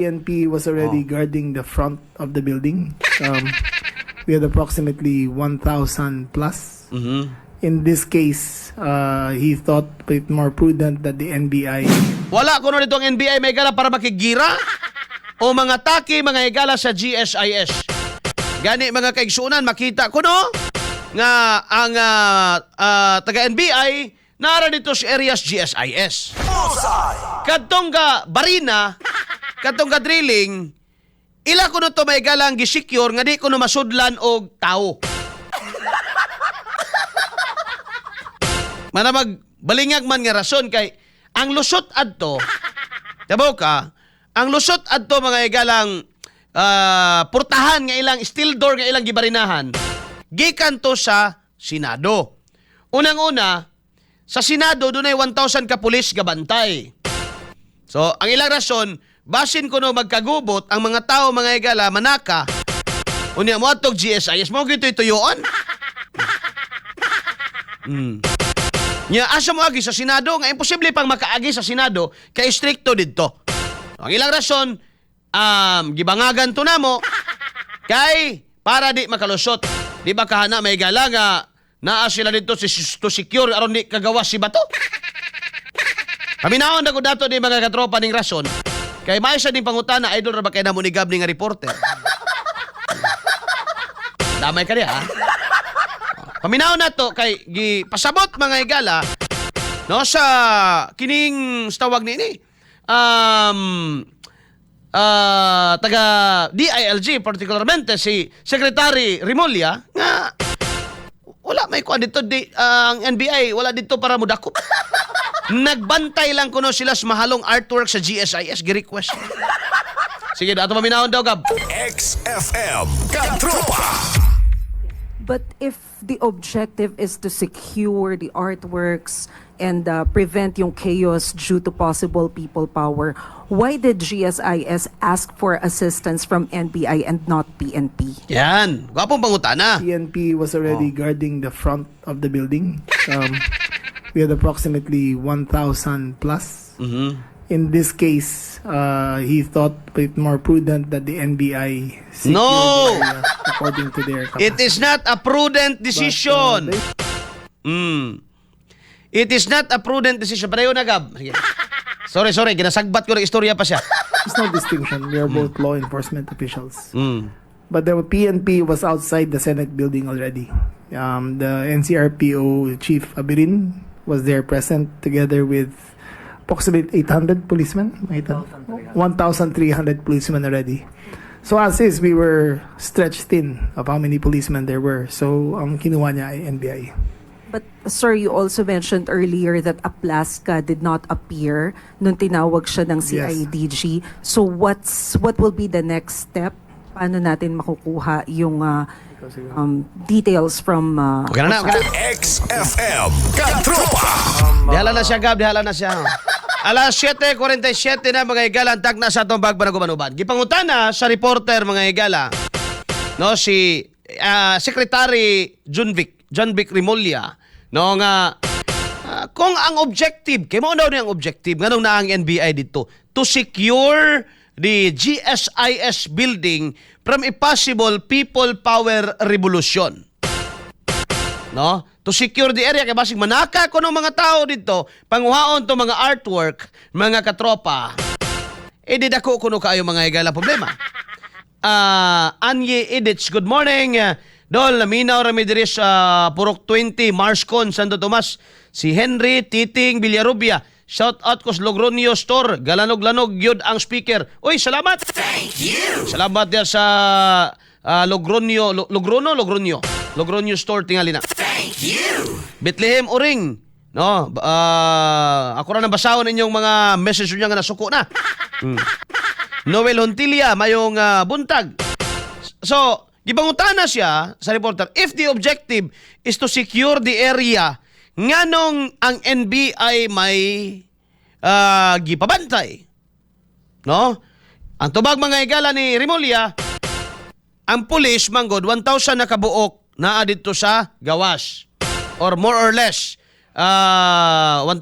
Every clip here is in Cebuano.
PNP was already guarding the front of the building. We had approximately 1,000 plus. In this case, he thought it more prudent that the NBI Wala kuno dito ang NBI, mga higala, para makigira o mga taki, mga higala, sa GSIS. Gani, mga kaigsunan, makita kuno nga ang taga NBI nara dito sa areas GSIS. Kadtong ga barina, kadtong ga drilling, ila kuno to, mga higala, ang gisecure nga di kuno masudlan og tao. Manamag balingag man nga rason kay ang lusot adto, tabaw ka, ang lusot adto, mga higalang, purtahan nga ilang steel door nga ilang gibarinahan gikan to sa Senado. Unang-una, sa Senado dunay 1,000 ka pulis gabantay. So, ang ilang rason, basin kuno magkagubot ang mga tao, mga higala, manaka. Unya mo atog GSIS mo gito tuyoon. Nya asa mo agi sa Senado nga imposible pang makaagi sa Senado kay strikto didto. Ang ilang rason, gibangagan to namo kay para di makalusot. Di ba kahana may gala nga naa sila dito si to secure aron di kagawas si Bato? Paminawon na ko dato ni mga katropa ning rason. Kay may sa ding pangutana, idol ra ba kay namo ni Gab ni nga reporter? Damay ka diha, ha? Paminaw na to kay gipasabot, mga higala, no, sa kining sa tawag niini taga DILG, particularmente si Secretary Remulla, nga wala may kuan dito di, ang NBI wala dito para modakop. Nagbantay lang kuno sila sa mahalong artwork sa GSIS gi-request. Sige, ato paminawon daw, Gab. XFM Katropa. But if the objective is to secure the artworks and prevent yung chaos due to possible people power, why did GSIS ask for assistance from NBI and not PNP? Yan, gwapong pangutana. PNP was already guarding the front of the building. We had approximately 1,000 plus. In this case, he thought it more prudent that the NBI secure No! the area according to their It capacity. Is not a prudent But, decision. It is not a prudent decision. Pareho na, Gab. Sige. Sorry, sorry. Ginasagbat ko ng istorya pa siya. There's no distinction. We are both law enforcement officials. But the PNP was outside the Senate building already. The NCRPO Chief Aberin was there present together with approximately 800 policemen. 1,300 policemen already. So as is, we were stretched thin of how many policemen there were. So ang kinuha niya ay NBI. But sir, you also mentioned earlier that Aplasca did not appear nung tinawag siya ng Yes. CIDG. So what will be the next step? Paano natin makukuha yung details from Okay na na, okay na. XFM Katropa. Dihala na siya, Gab. Dihala na siya. Alas 7:47 na, mga higala, ang tagna sa atong bagba na. Gipangutana sa reporter, mga higala, no, si Secretary Junvic Remulla, no, nga kung ang objective, kay mao daw ni ang objective nganong naa ang NBI dito, to secure the GSIS building from a possible people power revolution, no? To secure the area kay basig manaka ko ng mga tao dito, panguhaon to mga artwork, mga katropa. Eh di dako kuno kaayo, mga higala, problema. Anye Edits, good morning. Dol, naminaw rami diri sa Purok 20, Marscon, Santo Tomas. Si Henry Titing Villarubia. Shout out ko sa Logroño Store. Galanog-lanog yun ang speaker. Uy, salamat! Thank you! Salamat diya sa Logroño, Logrono, Logroño. Logroño Store, tingali na. Thank you! Bethlehem Uring. No, ako ra nang basahon inyong mga message niya nga nasuko na. Noel Hontilia, mayong buntag. So, gipangutana siya sa reporter, if the objective is to secure the area, nganong ang NBI may gipabantay? No? Ang tubag, mga higala, ni Remulla, ang pulis manggod 1,000 na kabuok naa didto sa gawas. Or more or less 1,000.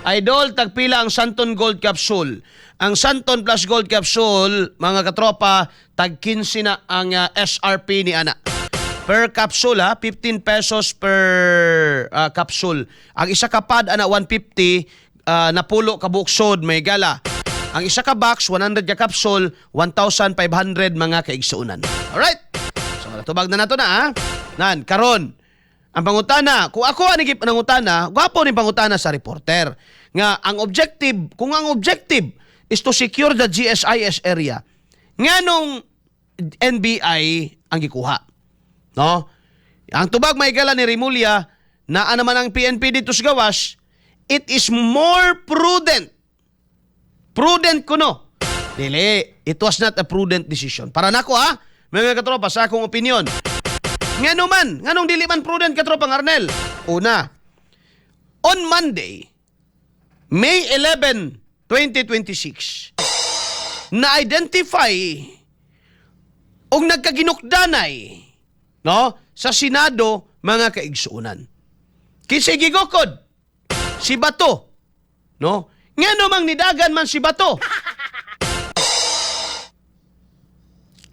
Idol, tagpila ang Santon Gold Capsule. Ang Santon Plus Gold Capsule, mga katropa, tag 15 na ang SRP ni ana. Per capsule ha, 15 pesos per capsule. Ang isa ka pod ana 150, napulo ka buksod may gala. Ang isa ka box 100 ka capsule, 1,500, mga kaigsuonan. Alright? So tubag na nato na ha. Nan karon ang pangutana, kung ako ang nangutana, gwapo ni pangutana sa reporter nga ang objective, kung ang objective is to secure the GSIS area, nganong NBI ang gikuha? No? Ang tubag may gala ni Remulla, naa naman ang PNP dito sa gawas, it is more prudent. Prudent kuno. Dili, it was not a prudent decision. Para nako ha, mga katropa, sa akong opinion. Ngano man, nganong dili man prudent, katropang Arnel? Una, on Monday, May 11, 2026, na-identify og nagkaginukdanay, no, sa Senado, mga kaigsuonan. Kinsay gigukod? Si Bato. No? Ngano mang nidagan man si Bato?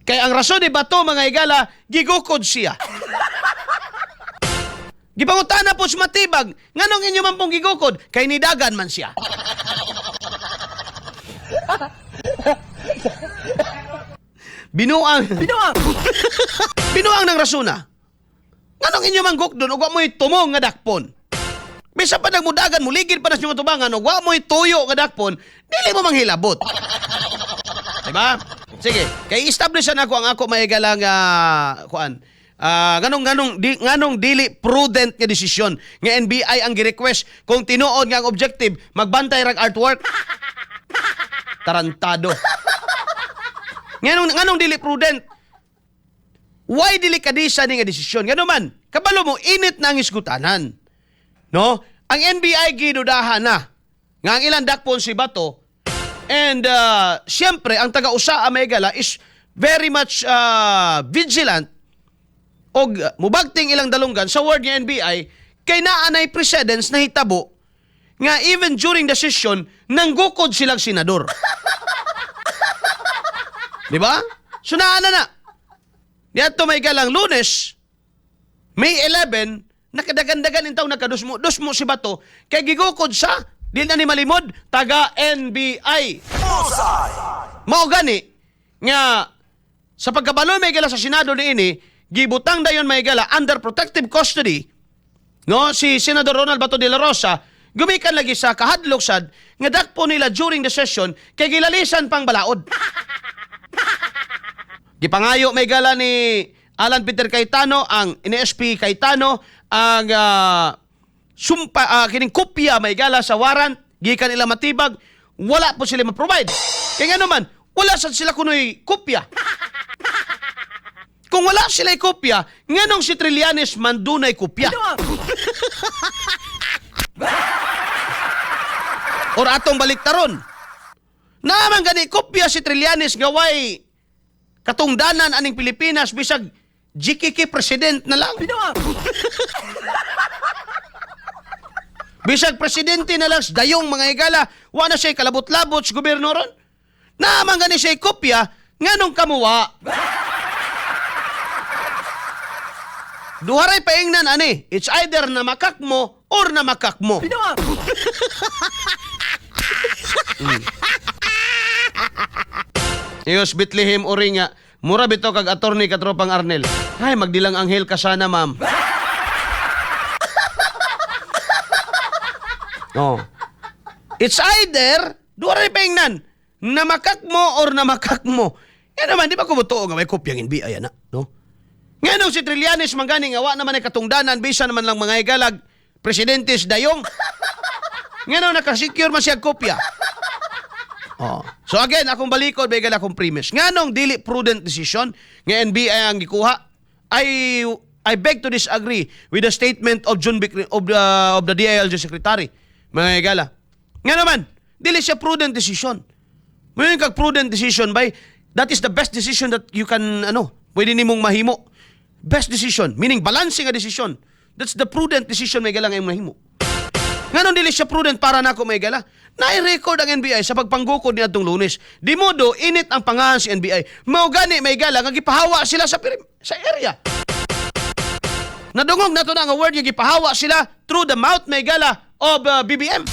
Kay ang rason ni Bato, mga higala, gigukod siya. Gipangutana po si Matibag, nganong inyo man pong gigukod? Kay nidagan man siya. Binuang. Binuang. Binuang ng rasuna. Nganong inyo man gukdon ug wa mo'y tumong nga dakpon? Bisa pa nagmudagan, muligid pa na sa inyong tubangan, ug wa mo'y tuyo nga dakpon, dili mo manghilabot. Diba? Sige, kay establish na ako ang ako mahigalang kuan. Nganong dili prudent nga desisyon nga NBI ang gi-request kung tinuod nga ang objective magbantay rag artwork? Tarantado. Nganong dili prudent? Why dili kadisa ni nga desisyon? Ngano man, kabalo mo init na ang isgutanan. No? Ang NBI gidudahan na nga ang ilang dakpon si Bato and siyempre ang taga-usa Amegala is very much vigilant og mubagting ilang dalunggan sa word nga NBI kay naa nay precedence na hitabo nga even during the session nanggukod silang senador. Di ba? So naa na na. Niadto may galang Lunes, May 11, nakadagandagan intaw nagkadusmo dusmo si Bato kay gigukod sa di na ni malimod taga NBI. Mao gani nga sa pagkabalo may gala sa Senado niini, gibutang dayon may gala under protective custody, no, si Senador Ronald Bato de la Rosa gumikan lagi sa kahadlok sad nga dakpo nila during the session kay gilalisan pang balaod. Gipangayo may gala ni Alan Peter Cayetano ang NSP Cayetano ang sumpa kining kopya may gala sa warrant gikan ila matibag, wala po sila ma-provide. Kay ngano man wala sad sila kunoy kopya. Kung wala sila kopya, nganong si Trillanes man dunay kopya? Or atong baliktaron. Naaman gani kopya si Trillanes nga way katungdanan aning Pilipinas bisag GKK president na lang. Bisag presidente na lang dayong mga higala, wa na siya kalabot-labot sa gobyerno ron. Naaman gani siya kopya, nganong kamuwa? Duharay paingnan ani. It's either na makak mo or na makak mo. Iyos Bethlehem Oringa. Mura bito kag attorney katropang Arnel. Ay, magdilang anghel ka sana, ma'am. Oh. It's either, duharay paingnan, na makak mo or na makak mo. Yan naman, di ba kumutuo nga may kopyang NBI, ana, no? Nganong si Trillanes mangani nga wa naman ay katungdanan, bisa naman lang mga higalag, presidente si Dayong. Nganong nakasecure man siya kopya. Oh. So again, akong balikod, may gala akong premise. Nganong dili prudent decision nga NBI ang gikuha? I beg to disagree with the statement of John Vic, of the DILG secretary, mga higala. Nga naman, dili siya prudent decision. Ngayon kag prudent decision by that is the best decision that you can ano, pwede nimong mahimo. Best decision, meaning balancing a decision. That's the prudent decision may galang imong mahimo. Nganong dili siya prudent para nako, mga higala? Na-record ang NBI sa pagpanggukod ni atong Lunes. Di modo init ang pangahan si NBI. Mao gani, mga higala, nga gipahawa sila sa area. Nadungog nato na nga word nga gipahawa sila through the mouth, mga higala, of BBM.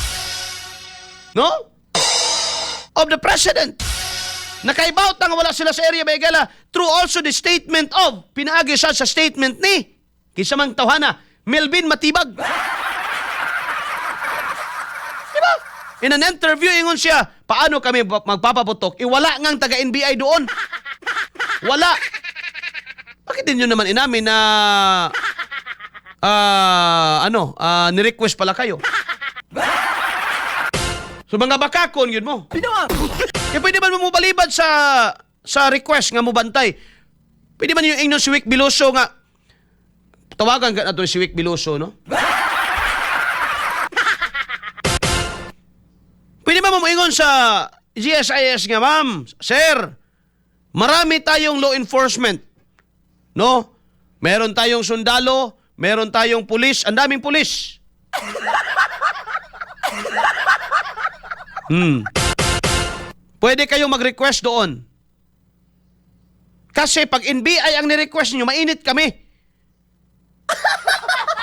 No? Of the president. Nakaibaw ta nga wala sila sa area, mga higala, through also the statement of pinaagi siya sa statement ni kinsa mang tawhana, Melvin Matibag. Diba? In an interview, ingon siya, "Paano kami magpapaputok? Iwala ngang taga-NBI doon. Wala." Bakit din yun naman inamin na ano, ni-request pala kayo? So mga bakakon yun mo. Kaya pwede man mo balibad sa request nga mobantay? Pwede man yung ingnon si Wick Biloso nga tawagan ka na to si Wick Biloso, no? Pwede ba mo moingon sa GSIS nga, "Ma'am, sir, marami tayong law enforcement. No? Meron tayong sundalo, meron tayong pulis, ang daming pulis. Pwede kayong mag-request doon. Kasi pag NBI ang ni-request niyo, mainit kami.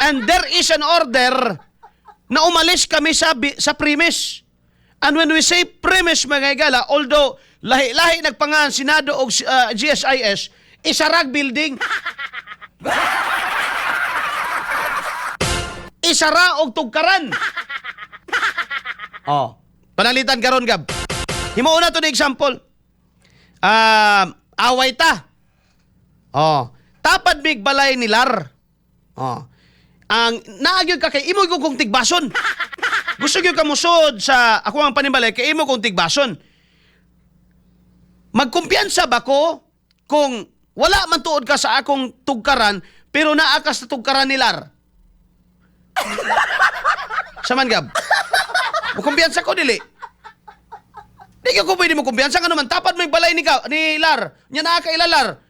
And there is an order na umalis kami sa premise." And when we say premise, mga higala, although lahi-lahi nagpangalan Senado o GSIS, isarag building. Isara og tugkaran. Oh, panalitan karon, Gab. Himuon na to ni example. Away ta. Oh, tapad mig balay ni Lar. Oh. Ang naagyod ka kay imo gyud kong tigbason. Gusto gyud ka musod sa ako ang panimbalay kay imo kong tigbason. Magkumpiyansa ba ko kung wala man tuod ka sa akong tugkaran pero naa ka sa tugkaran ni Lar? Saman, Gab? Mukumpiyansa ko dili? Di ka ko pwede mo kumpiyansa nga naman tapad mo yung balay ni Lar. Nya naa ka ilalar.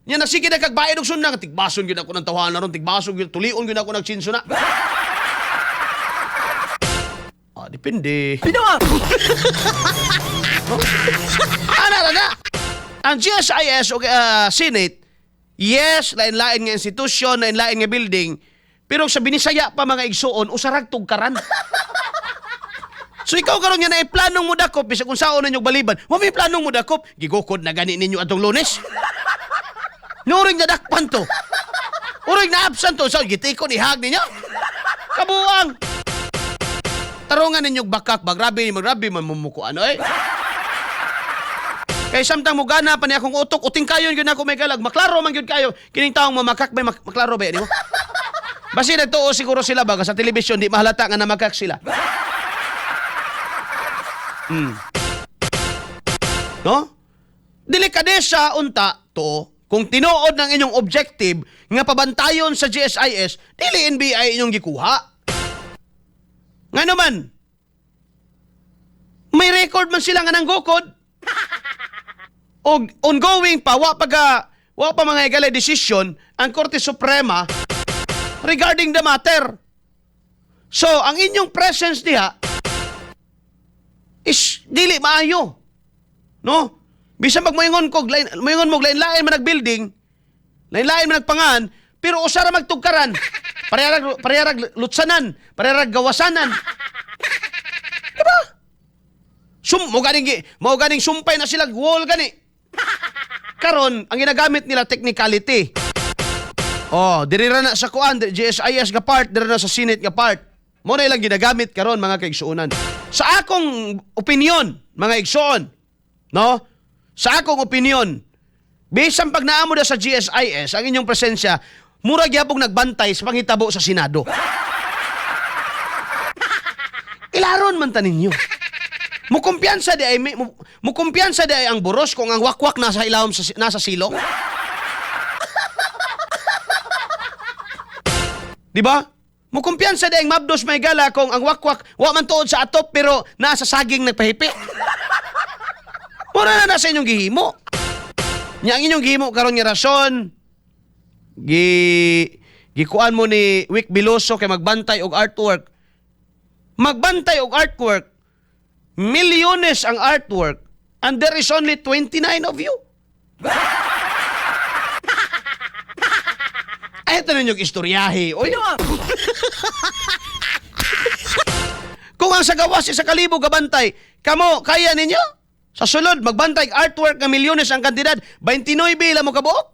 Nya nasige na kag bayad og sunang tigbason gyud ako ng tawhana ron, tigbason gyud, tulion gyud ako nagsinso na. Ah, depende. Ana ra na. Ang GSIS o Senate, yes, lain-lain nga institusyon, lain-lain nga building, pero sa Binisaya pa, mga igsuon, usarag tugkaran. So ikaw karon nga naiplanong mo dakop bisag kung saon ninyo baliban, wa may planong mo dakop, gigukod na gani ninyo atong Lunes. Nuring nadakpan to. Uring na-absent to. So, gitikon, ihag ninyo. Kabuang. Tarungan ninyo bakak ba? Grabe, magrabe man mumuko ano eh. Kay samtang mugana pa ni akong utok, uting kayon gyud ako may galag. Maklaro man gyud kayo. Kining taong mamakak may maklaro ba nimo? Basi nagtuo siguro sila ba sa telebisyon di mahalata nga namakak sila. No? Delikadesa unta to kung tinuod ng inyong objective nga pabantayon sa GSIS, dili NBI inyong gikuha. Nga naman, may record man sila nga nanggukod. Og ongoing pa, wa pa mga higala decision ang Korte Suprema regarding the matter. So, ang inyong presence diha is dili maayo. No? Bisan pag moingon ko, moingon mo lain-lain man nag-building, lain-lain man nagpangan, pero usara magtugkaran. Parehag lutsanan, parehag gawasanan. Diba? Mo ganing sumpay na sila wall gani. Karon, ang ginagamit nila technicality. Oh, diri ra na sa kuan, GSIS nga part, diri na sa Senate nga part. Mo na ilang ginagamit karon, mga kaigsuonan. Sa akong opinion, mga igsuon, no? Sa akong opinion, bisan pag naamo na sa GSIS, ang inyong presensya, mura gyapong nagbantay sa panghitabo sa Senado. Ilaron man ta ninyo. Mukumpiyansa di ay ang buros kung ang wakwak nasa ilawom sa, nasa silong. Di ba? Mukumpiyansa di ay mabdos may gala kung ang wakwak wa man tuod sa atop pero nasa saging nagpahipi. Mura na nasa inyong gihimo. Nya ang inyong gihimo karon nga rason gikuan mo ni Wick Biloso kay magbantay og artwork. Magbantay og artwork, milyones ang artwork, and there is only 29 of you. Ay, ito ninyong istoryahe. Oy. Kung ang sa gawas 1,000 gabantay, kamo, kaya ninyo? Sa sulod, magbantay og artwork nga milyones ang kantidad, 29 lang mo kabuok?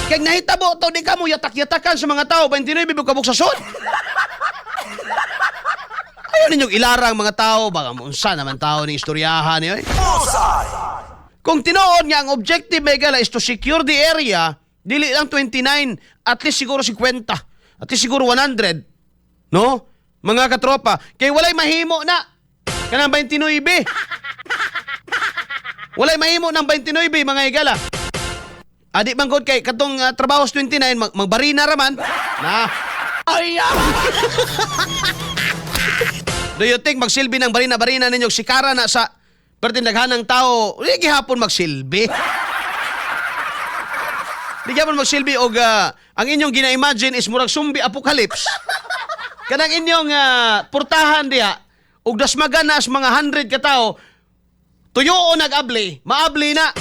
Kaya nahitabo to, di kamo yatak-yatakan sa mga tao, 29 mo kabuok sa sud. Ayaw ninyong ilarang mga tao, baka unsa naman tao ni istoryahan niyo. Eh. Bullseye! Kung tinuod nga ang objective, mga higala, is to secure the area, dili lang 29, at least siguro 50, at least siguro 100. No? Mga katropa, kay walay mahimo na kanang 29. Walay mahimo ng 29, mga higala. Adi man gud kay katong trabaho sa 29 magbarina ra man. Na. Ay! Ah! Do you think magsilbi ng barina-barina ninyo sikara na sa perting daghanang tao, di gihapon magsilbi. Di gihapon magsilbi og ang inyong gina-imagine is murag zombie apocalypse. Kanang inyong portahan diha og dasmagan na as mga 100 ka tawo, tuyo o nag-abli, maabli na.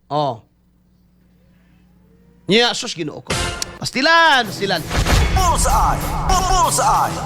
Oh. Nya, sus, Ginoo ko. Pastilan, pastilan. Bullseye! Bullseye!